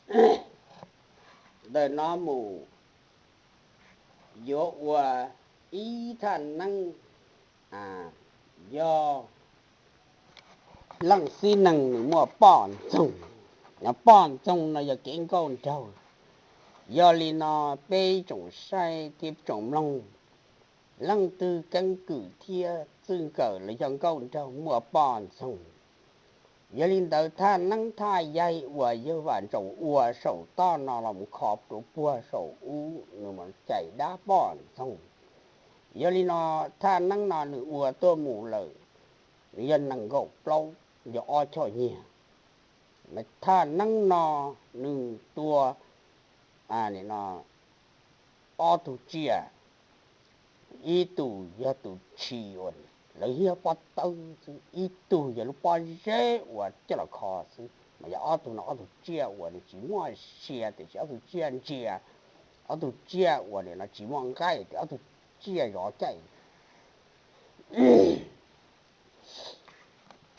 ntawm no mus yuav ua ib thaj neeb, yog leej txiv neej nws muaj poj ntxoog. Poj ntxoog no yog kev nkauj nraug. Yog li no peb tsoom saib thiab tsoom mloog, leej twg keeb kwm thiab txwj nkawm los yog nkauj nraug muaj poj ntxoog. Yog li ntawd thaj neeb thaj yaig uas yawg Vam Ntsaum ua saum toj no los mus kho rau puag saum ub, nws mas cais dab poj ntxoog. Yog li no thaj neeb no nws ua tuaj mus lawm, nws yog nees nkaum plaub, yog ob choj nyiaj. Thaj neeb no nws tua ob tug tsiaj, ib tug yog tus tshis uas lawv yog pob tawb xwb, ib tug yog lub pob zeb uas coj los kho xwb, mas yog ob tug no ob tug tsiaj uas nws tsis muaj sia tiam sis ob tug tsiaj ntsia, ob tug tsiaj uas nim no tsis muaj nqaij tias ob tug tsiaj zov caij.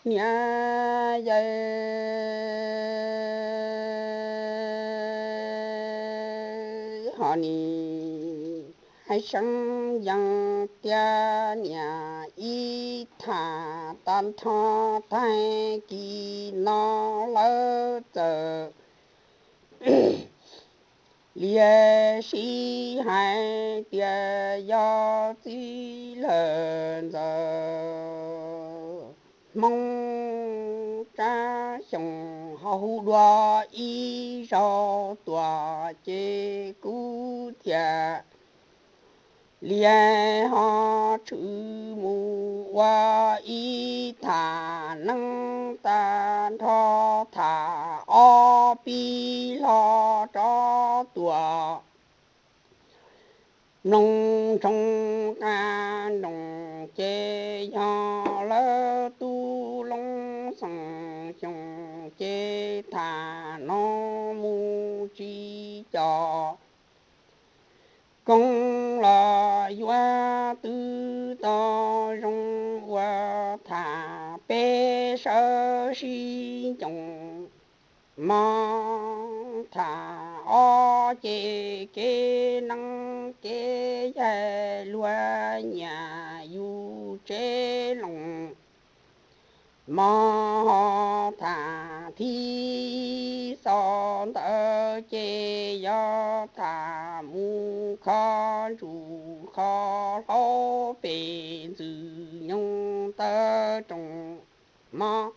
Niam yawm ho nim hais seev yees tias niam ib tham tag nrho tag kis no lawv txawm liam sij hais tias yog txiv lawm ntxawm Hmoob Tsab Xyooj ho hu dua ib zaug tuaj ces kuv thiaj liam ho tshwm mus ua ib tham neeb tag nrho tham ob peb hlo rov tuaj. Mloog ntsoov qab nroos ces yog lawv tub Loob Xeem Xyooj ces tham no mus tsis co koob los yuav twb tau zoo ua tham peb sawv sib ncoos mog. Tham ob ces kev neeb kev yaig luag nyiam yus tsev loos mog. Ho tham thib xaus ntawd ces yog tham mus kho ntsuj kho hlaub pem ntxwg nyoog taw roos mog.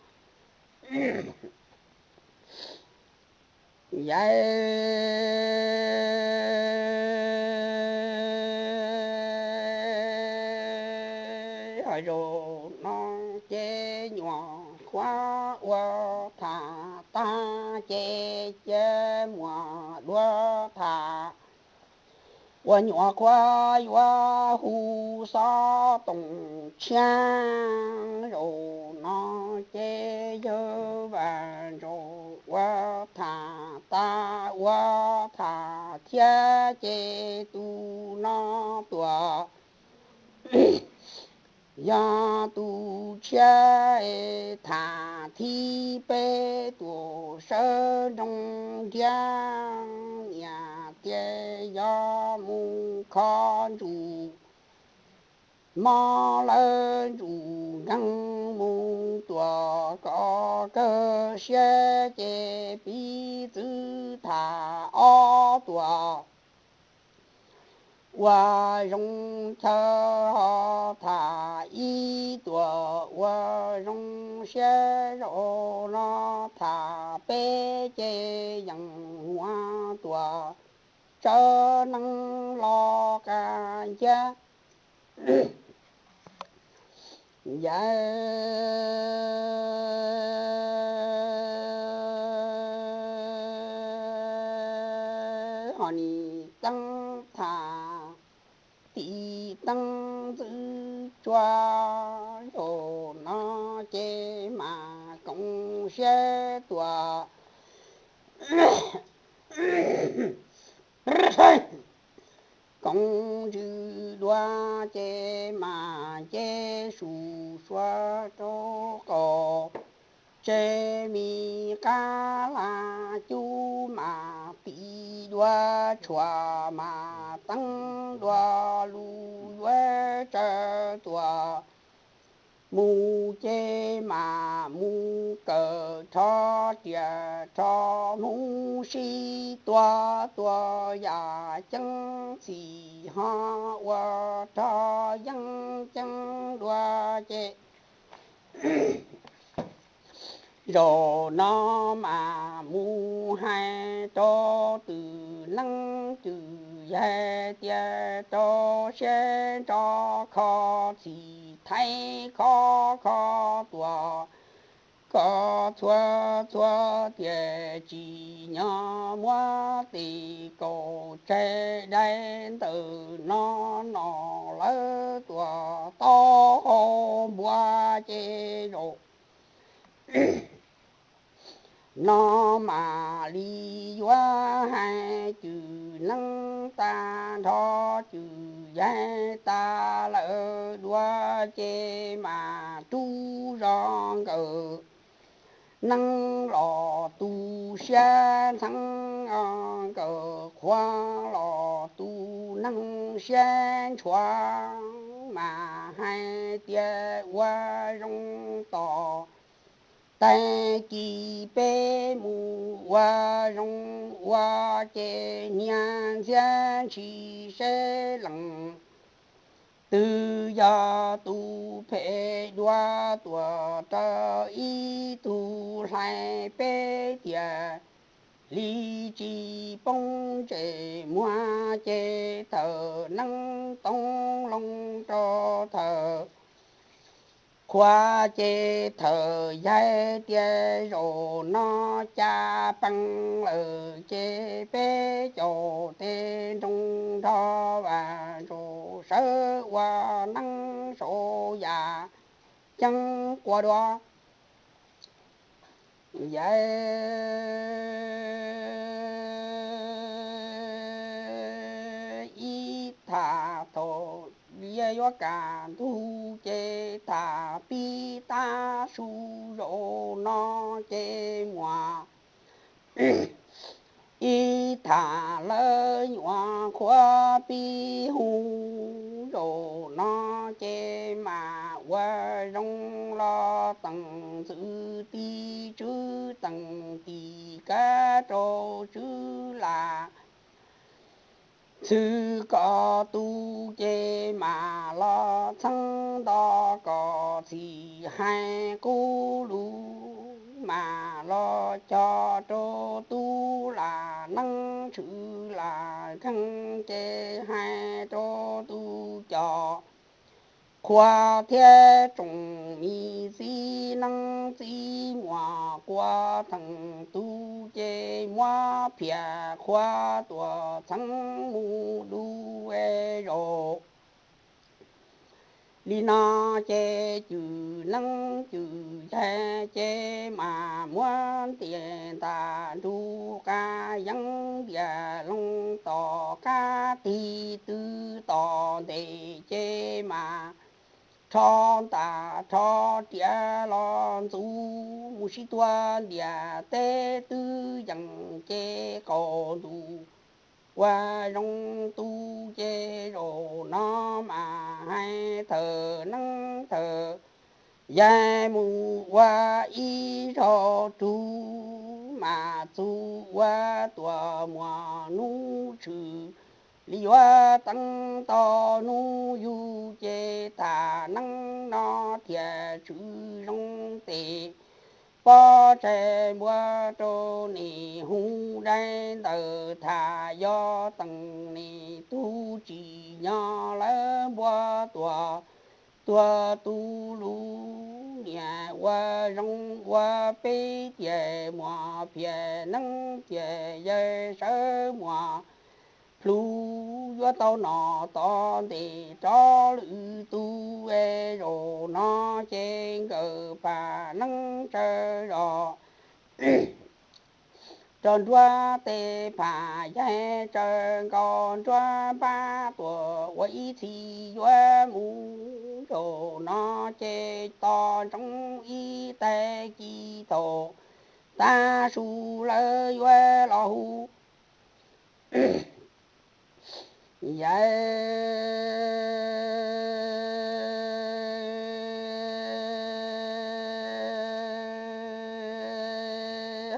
Yawm ho zaum no ces nyuam qhuav ua tham tag ces cia muam dua tham uas nyuam qhuav yuav hu xov tooj tshiab. Zaum no ces yawg Vam Ntsaum ua tham tag ua tham thiab ces tus no tuaj yog tus tshiab es tham thib peb tuaj sawv nroos ntiab niam tias yog mus kho ntsuj mog lawv ntsuj nkeeg mus tuaj kom kawg siab ces piv txwv tham ob tuaj ua zoo chaw ho tham ib tuaj ua zoo siab. Zaum no tham peb ces yeej muab tuaj tsawv neeg los qab ncaj. Yawm ho nim teeb tham tim teeb ntxwv tsuag. Zaum no ces mas koom siab tuaj koom ntsws dua ces mas nce su sua rau qaum tsev, me qab laj cub mas yuav tshuav mas teeb dua lug yuav tsawv tuaj mus ces mas mus kawm rho riam rho hmoob sib tua tua yam ceeb txim ho ua rho yeeb ceeb dua ces zaum no mas mus hais rau twm neeb twm yaig tias rau siab ntso kho txhim thaib kho kho tuaj kom txhua txhua tiam tsis nyob muab tes kaum tseg dai ntawm no no lawv tuaj tau hau npua ces zaum no mam li yuav hais cwm neeb tag nrho cwm yaig tag lawm dua ces mas rub zog nkawm neeb los tu siab ntxheeb, nkawm qhua los tu neeg siab ntshua, mas hais tias ua zoo tos tag kis peb mus ua zoo ua ces hnia ntxhiab ntshis seb leej twg yog tus phem dua tuaj rau ib tug hlais peb tiag li tsis poob ntsej muag ces thawm neeb toob loo rau thawm qhua ces thawm yaig tias zaum no cas pees lawm ces peb caum tes nroo nrho vas ntsaum sawv ua neeb saum yam ceeb quas dua. Yaig ib tham thaum liab yuav kaj ntug ces tham pib tab su zaum no ces muaj ib tham lawv nyuam qhuav pib hu zaum no ces mas ua zoo los teem ntxwv tis tswv teem tis kav rau tswv lam ntxhw kom tu ces mas los txheeb nto kom txhim hais qub lus mas los cog rau tub lam neeb tshwm lam kheej ces hais rau tus coj qhua thiab tsoom mi txiv neeb txiv muam quas theem tu ces muab phiaj qhua tuaj txheeb mus du zaum li no ces cwm neeb cwm yaig ces mas muab ntias ntas nrug qab yeeb ntias loo tom qab tig twg tom ntej ces mas rho ntas rho riam los ntxuv mus sib tua ntiaj teb twb yeem ces qaum ntuj ua zoo tu ces zaum no mas hais thawm neeb thawm yaig mus ua ib zaug rug mas txug ua tuaj muaj hnub tshwm li yuav teev tau hnub yug ces tham neeb no thiaj tshwm zoo tes pob tsaig npua rau nim hu dai ntawm tham yog teem nim tug tsim nyog lawv npua tuaj tuag tu lus niam ua zoo ua peb tiag muaj phiaj neeb tiag yawg sawv muaj plhu yuav tau nom tom ntej rov lwm tus es zaum no ces nkawm phaj neeb tsaws zog rau nruab teb phaj yaig tsaws nkaus nruab npab tuaj ua ib txhis yuav mus zaum no ces tos ntsoov ib tag kis thaum tav su lawv yuav los hu Yawg,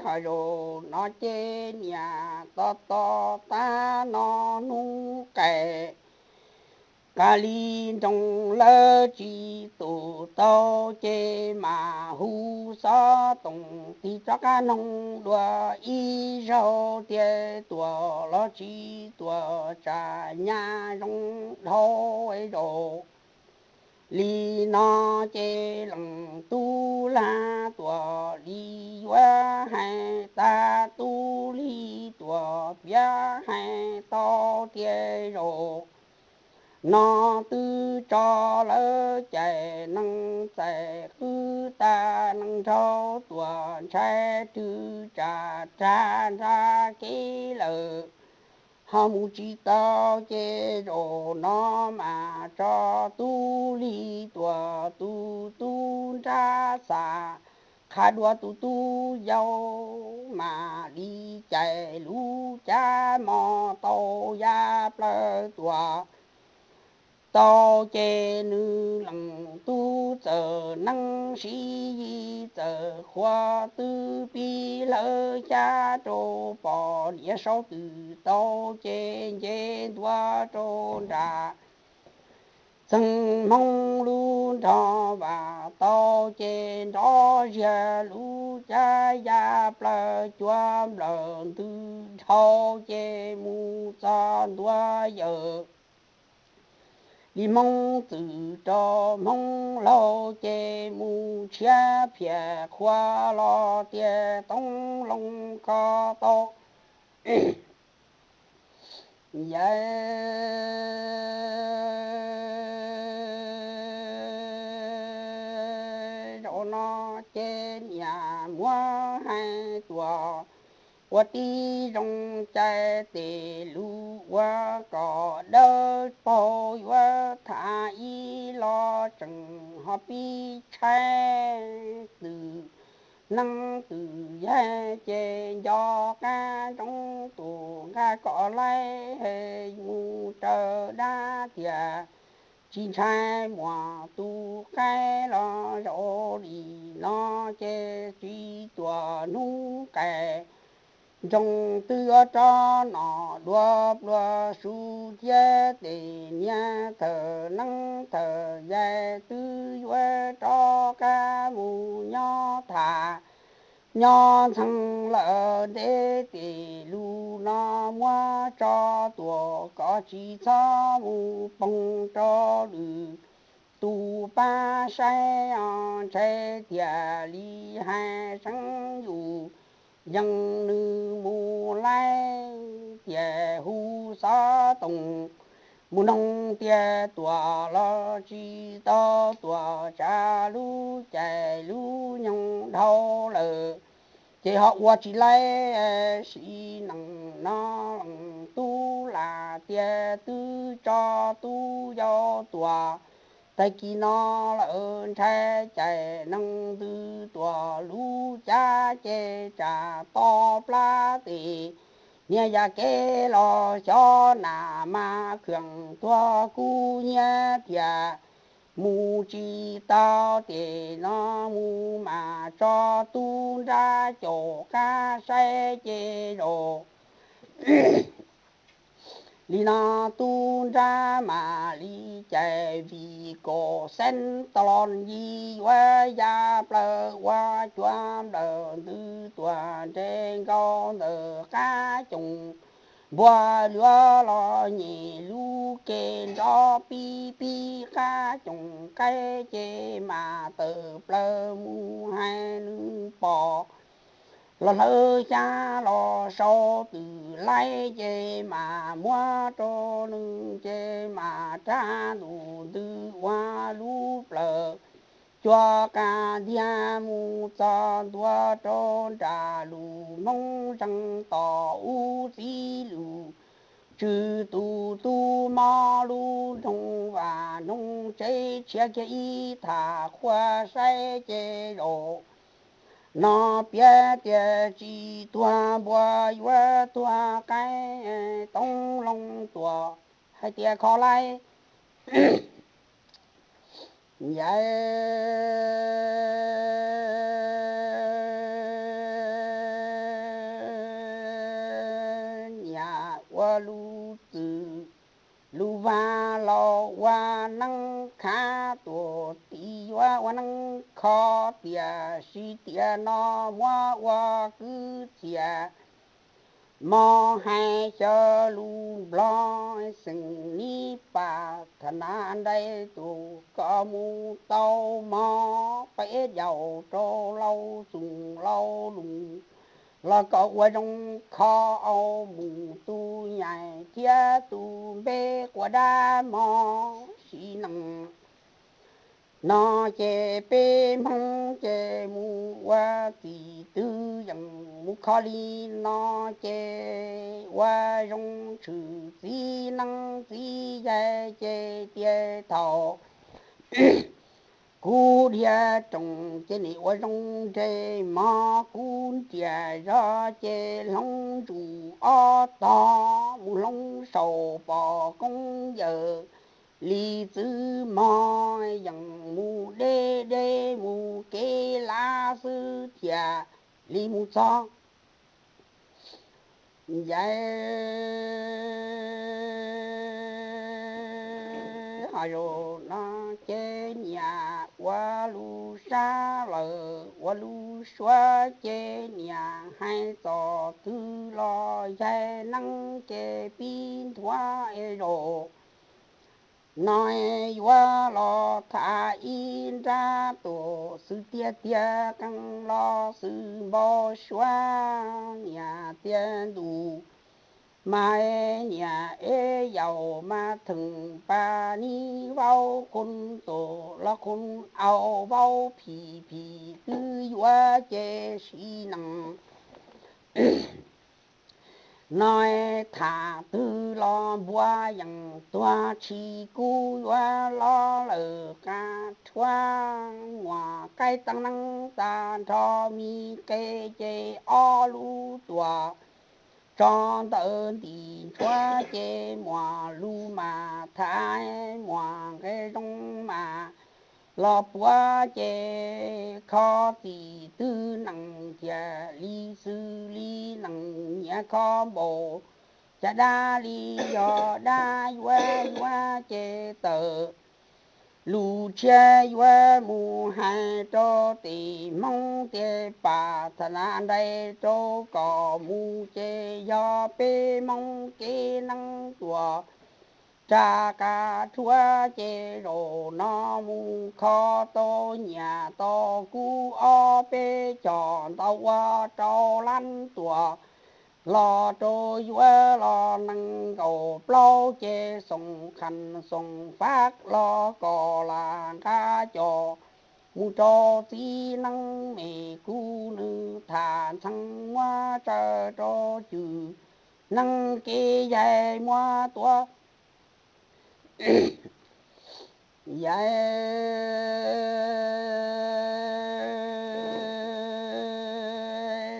hais zaum no ces niam tos tos tab no hnub qes, qas li nroos lawv tsis tus tau ces mas hu xov toom tig rov qab noog dua ib zaug tias tuam los tsis tuam tsam nyab zoo dhau zaum li no ces leej tub lag tuam li yuav hais tag tub li tuam piav hais tau tias zaum no twb tso lawv cais neeg txais qwb tag neeg nraug tuam ntshai rwg tsam rag nrag kev lawm ho mus tsis tau ces zaum no mas tso tub li tuam tus tub nrab xav qha dua tus tub yau mas li cais lub cav mos tau ya plaws tuam tau ces nws leej tub txawm neeb sib yig txawm qhuav twb pib hlawv xyab rau pom niam saub twm tau ces nce ntua rau nram txheej Hmoob lub nrog vam tau ces nrov ziag lub cav ya plaws cua nplawm ntws dhau ces mus txog ntua yawm li Hmoob txwm rau Hmoob laug ces mus tshiab phiam qhua los tias toob loo kho tau yawg. Zaum no ces niam muab hais tuam ua tib zoo cais tes lus ua kom dawb paug yuav tham ib los tseem ho pib tshaib twm neeb twm yaig ces nco qab ntsoov tus nqaj kom laib mus raws dab tias tsis ntshai muaj tus qaib los zaum li no ces tsis tuam hnub qes nroos twb yuav rov nom dua plua su thiab tes niag thawm neeb thawm yaig twb yuav rov qab mus nyob tham nyob ntxhee lawm ntev tes lus no muab tso tuam kom tsis txhob mus poog rau lwm tus pab saib os ntshai tiag li hais seev yus yees nws mus laij tias hu xov toom mus noog tias tuam los tsis tau tuam tsam lub caij lub nyoog dhau lawm ces ho ua tsis laij sim neej no leej tub lam tias twb tso tub yau tuam tag kis no lawm ntshai cais neeg ntws tuam lub cav ces tsam to plab tes niag yam kev los xyov nam mas khwm tuag kub nyiab tias mus tsis tau tes no mus mas tso tub nrab caum qab saib ces zaum li no tub nrab mam li cais vim kaum xeeb tau los yig yuav ya plaws ua cua nplawm ntws tuam nres nkaus ntawm qab coom npua luav los nyem lub ke nrov pib pib qab coom qaib ces mam tawm plaws mus hais nws pom los hlawv xyab los sau twm laij ces mam muab rau nws ces mam rab ntus ntws ua lub plawv cua qas ntiag mus txog ntua rau nram lus Hmoob zeeg tom ub txiv lus tswv tus tub mob lub nroog vam nroog tsev tshiab kiag ib tham qhua saib ces zaum No piav tias tsis tuag npua yuav tuag qaib, toob loo tuam hais tias kho laib. Yawm niam ua lub txwm lub vaj los ua neeb khav, tuam tis yuav ua neeb kho, tiam sis tiam no muab ua kwv txhiaj. Mos hais xyaw lus Nplog, xeem Nib Pas Thas Nas Nraim, tus koj mus tau mov peb daus rau Lauj Xoom Lauj Lus, los koj ua zoo kho au mus tus nyaim thiab tus npe quas dab mog sim neej. No ces peb Hmoob ces mus ua txim twg yeem mus kho li no ces ua zoo tshwm txiv neeb txiv yaig ces tias thaum kuv dhia roos ces nim ua zoo nres mov, kuv nriam zog ces hloov ntsum ob tog mus hloov saum pom koob yawm li txwv mog, yeem mus deb deb mus kev lav xwb thiaj li mus txog. Yawm ho zaum no ces niam ua lub sab lawm ua lub suab ces niam hais txog twg los yaig neeb ces pib nthuav es zaum no yuav los tham ib nrab tuam xwm tiag tiag qees los xwm npau suav niam tiag ntus mas niam eb yaus mas theem pas nib vaub qhov txos los qhov au vaub phim phim twb yuav ces sim neej. No tham twg los npua yeem tuag tsis kub yuav los lawm qab rhuav muam qaib teeb neeb tag nrho mi qe ces ob lub tuam tso ntawm ntim ntshuab ces muam lus mas thaiv muam nqe zoo mas los puav ces kho txim twg neej thiaj li xws li neej nyiam kho npaum cas dab li yog dab yuav yuav ces tawm lus tshiab yuav mus hais rau tim Hmoob tias pas thas nas ntais rau kom mus ces yog peb Hmoob kev neeb tuam rag qab rhuav ces zaum no mus kho tau nyiam tau kub ob peb cog ntau ua rau lab tuam los rau yuav los nees nkaum plaub ces xoom khees xoom fab los kom lam nqa cov mus rau txiv neeb me kub nws tham ntxhee muab tsaws rau cwm neeb kev yaig muab tuav yaig.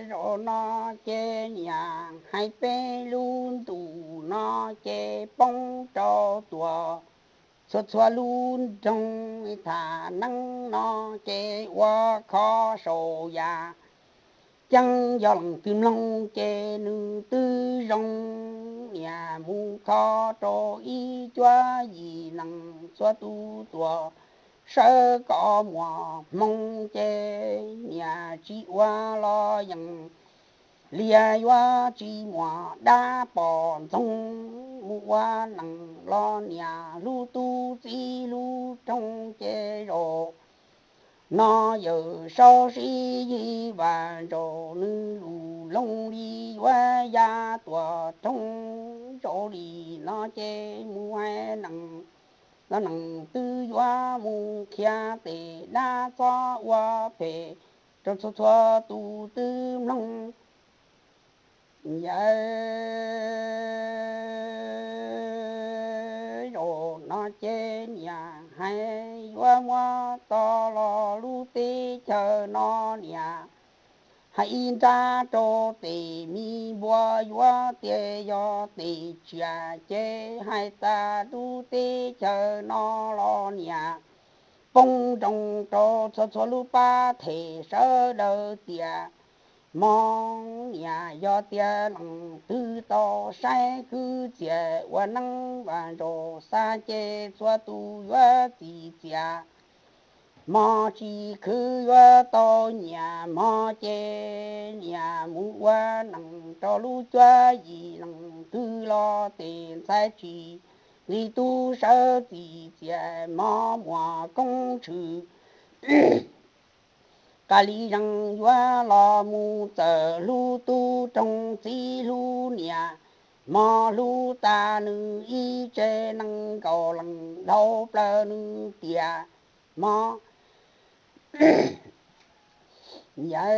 Zaum no ces niam hais peb lub ntuj no ces poob rau tuam txhua txhua lub nroog tham neeb no ces ua kho saum yam ceeb yog leej twg mloog ces nws twb zoo. Niam mus kho rau ib cuab yim nees txhua tus tuam sawv kom muaj hmoo ces niam tsis ua los yeej liag yuav tsis muaj dab pom ntxoog mus ua neej los niam hlub tub txib hlub roog ces zaum no yawm saub sib yig vas ntsaum nws lus loog li yuav ya tuam roog zaum li no ces mus hais neej los neej twb yuav mus qhia tes dab txhob ua phem rau txhua txhua tus twb mloog. Yawm zaum no ces niam hais yuav muab tso los lub teb chaws no niam hais ib nrab rau tes me npua yuav tias yog tes tsiaj ces hais tas lub teb chaws no los niam poob nroos rau txhua txhua lub pab them sawv daws tias, mog, niam yog tias leej twg tau saib kwv txiav ua neeb vaj zaug xav ces txhua tus yuav txim txiaj, mog, tsis khwv yuav tau nyiam, mog, ces niam mus ua neej rau lub cuab yim leej twg los tes ntxhais tsis nqi tub sawv txim txiaj, mog, muaj koob tshwm. Qas li zeej yuav los mus txawm hlub tub roog txiv hlub niam, mog, hlub tas nws ib tse nees nkaum leej dhau plaws nws tias, mog, yawg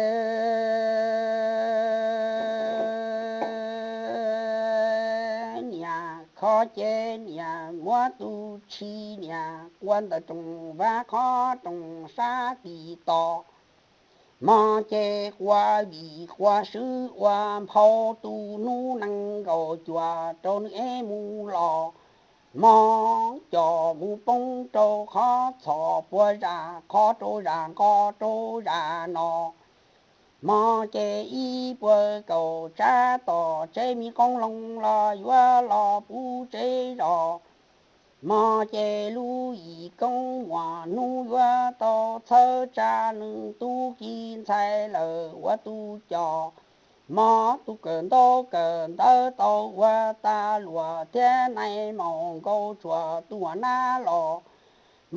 niam kho ces niam muab tus tshis niam ua ntawm rooj vag qhov rooj sab tim tod, mog, ces qua vim qua swb ua nphau tus hnub nees nkaum cuaj rau nws ev mus los, mog, coj mus poob rau qhov txhos puag zaj qhov rau zaj nqo rau zaj no, mog, ces ib puas kaum tsab tom tsev me qoob loo los yuav los puv tsev zos, mog, ces lub yim koob muaj hnub yuav tau txhawb tsa nws tub ki ntxhais lawm ua tus coj, mog, tus kawm ntaub kawm ntawv tau ua tas luam thiab nais maum nkaus tshuaj tus nab los,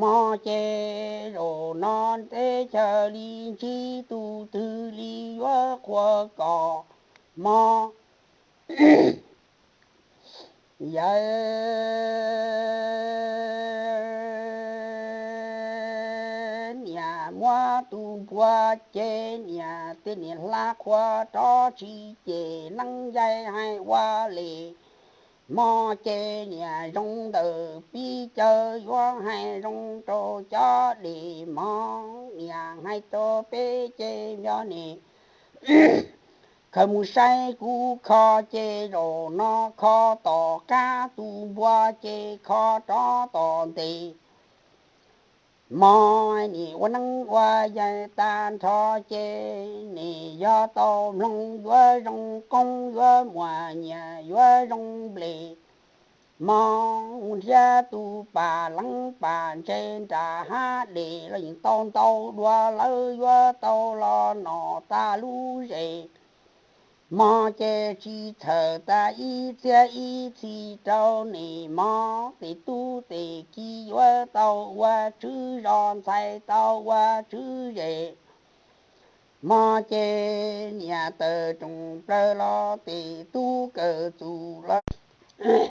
mog, ces zaum no teb chaws li ntsib tus twg li yuav qhuas kom, mog, yawg niam muab tus npua ces niam tej niam hla qhua rov tsis cem neeb yaig hais ua li, mog, ces niam zoo ntawm pib caw yuav hais zoo rau cov dej, mog, niam hais rau peb ces yog nim khaws mus saib kuv kho ces zaum no kho tom qab tus npua ces kho rov tom ntej, mog, nim ua neeb ua yaig tag nrho ces nim yog tau mloog yuav zoo qoob yuav muaj nyiaj yuav zoo nplej, mog, mus nrhiav tus pam leev pam ntse nram hav dej los yeej tau ntau dua lawv yuav tau los nom tas lub zes, mog, ces tsis txhawj tas ib txhiab ib txhis rau nim, mog, tej tub tej ki yuav tau ua tswv zos ntxhais tau ua tswv zes, mog, ces niam tawm rooj plaws los tej tub kawm txuj los